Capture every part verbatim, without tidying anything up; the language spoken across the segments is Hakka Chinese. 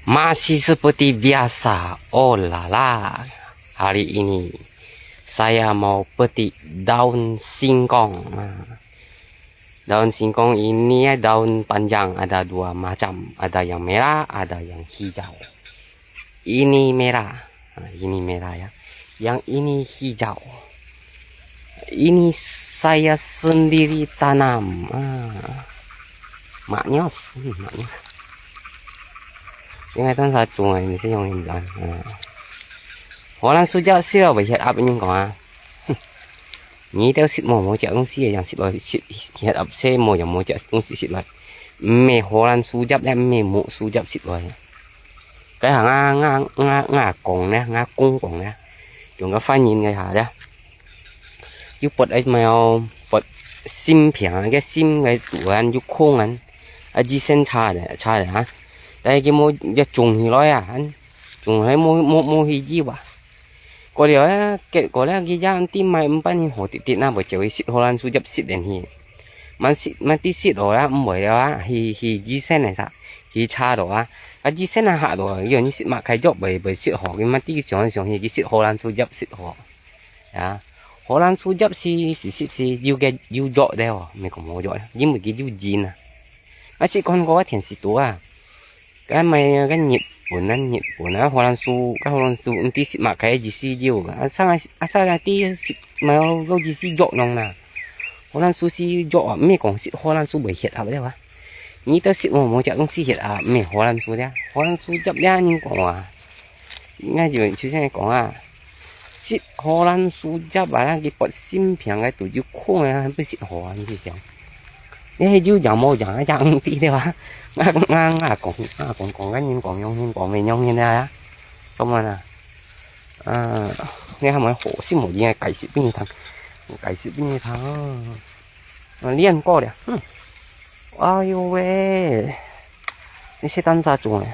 Masih seperti biasa. Oh la la. Hari ini saya mau petik daun singkong. Ah, daun singkong ini, eh, daun panjang ada dua macam, ada yang merah, ada yang hijau. Ini merah. Ah, ini merah ya. Yang ini hijau. Ini saya sendiri tanam. Ah. Maknyos, hmm, maknyos. 因為當時種啊，毋係用現在。嗯。荷蘭樹葉食了會血壓，恁樣講啊。哼，你兜食無，無食東西，樣食落去，食血壓，食無，樣無食東西食落。毋係荷蘭樹葉咧，毋係木樹葉食落。該下𠊎，𠊎，𠊎，𠊎講咧，𠊎公講咧，用个翻譯个下咧。 又拔个苗，拔心病啊，个心个肚啊，又空啊，啊，醫生查咧，查咧哈。但係佢無，一種起來啊，種起來無，無，無去醫啊。過了啊，結果咧，佢也毋知買毋辦好直直那，會就去食荷蘭樹葉食連去。慢食，慢啲食落啦，毋會了啊，去，去醫生个啥，去查落啊。啊，醫生啊，嚇到啊，有人食嘛，開藥會，會食好，佢慢啲想想去，去食荷蘭樹葉食好。 啊，荷蘭樹葉係，係，係，係有个，有藥个哦，毋係講無藥个，因為佢有仁啊。𠊎試看過个電視圖啊，該賣个日本啊，日本啊，荷蘭樹，該荷蘭樹，毋知食麼个意思有个，啊，生啊，啊，生啊，知食，買个意思藥用啦。荷蘭樹係藥啊，毋係講食荷蘭樹會血壓个哇。你都食無，無食東西血壓，毋係荷蘭樹个，荷蘭樹葉个，你講啊。 應該有人出聲講啊，食荷蘭樹葉啊，佢發心病个都有可能啊，不食荷蘭樹葉。你係有樣無樣啊，樣知了啊。𠊎，𠊎，𠊎講，𠊎講，講个人講用心，講袂用心个啊。做麼啊？啊，你還無好心無意个解釋分你聽，解釋分你聽。 啊，練過了，嗯。哎喲喂，你是單啥種个？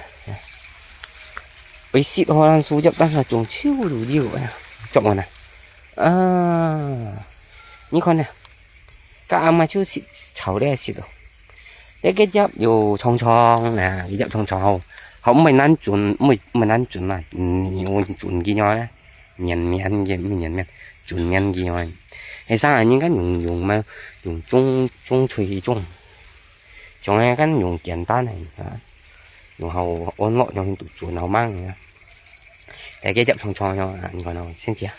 會食荷蘭樹葉單啥種，臭溜溜个，做麼呢？啊，你看呢，該阿媽就食，炒了食咯。這个葉有長長啊，葉長長吼，好，毋會難準，毋會，毋會難準嘛，嗯，有準佢樣呢。 綿綿个，綿綿，準綿个哦。係生啊，人家用，用嘛，用種，種出去種。像个，該用簡單个，啊，用好安樂，用都準好猛个。大家接長長樣啊，你看哦，先知啊。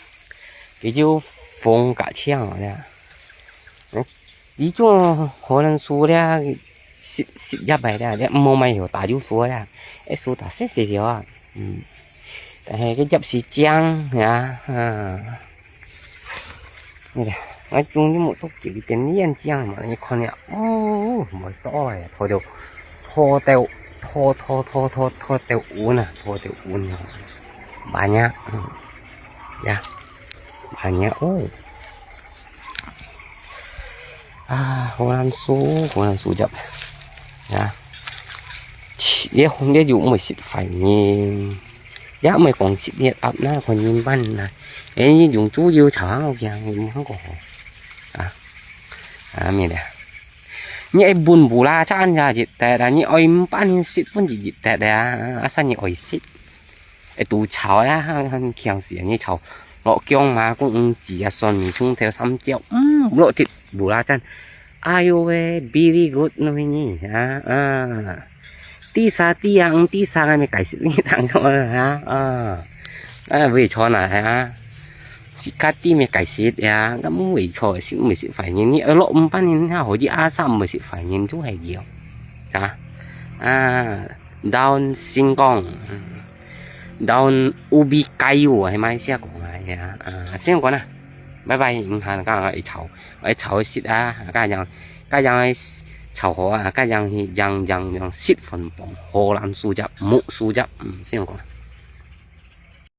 佢就風格強哦，這樣。嗯， 這種荷蘭樹咧，十，十葉个咧，你毋好買有大樹樹个咧，該樹大細細條啊。嗯。但係个葉係靚呀，啊。你看，𠊎種个木竹幾片靚靚嘛，你看呀，哦，無錯哎，拖到，拖到，拖，拖，拖，拖，拖到穩啊，拖到穩啊。Banyak，嗯，呀，banyak哦。 啊，荷蘭樹，荷蘭樹葉。啊，切，這紅个又毋會食壞人，也毋會講食熱鴨啦，看人辦啦。誒，用豬油炒好香，毋好講好。啊，啊，咩咧？你愛分布拉讚呀，一垤啦，你愛毋辦人食，分一，一垤啊，啊，生你愛食。 誒，都炒啊，很，很強勢啊！你炒落薑嘛，講五子啊，蒜米、蔥頭、三椒，嗯，落去，無啦讚。哎喲喂，very good呢，你啊，啊。Tisa，Tia，嗯，Tisa，啊，咪解釋你聽過啊，啊。啊，會錯啦，啊。Sikati咪解釋呀，咁會錯，係毋係壞人？你落五百年，好似阿三毋係壞人，就係要。啊，啊，daun singkong。嗯。 Daun ubi kayu，係馬來西亞講个呀。啊，先講啦，拜拜，你看，該愛炒，愛炒一息啊，該樣，該樣炒好啊，該樣去樣樣樣食粉飯，荷蘭樹葉、木樹葉，嗯，先講啦。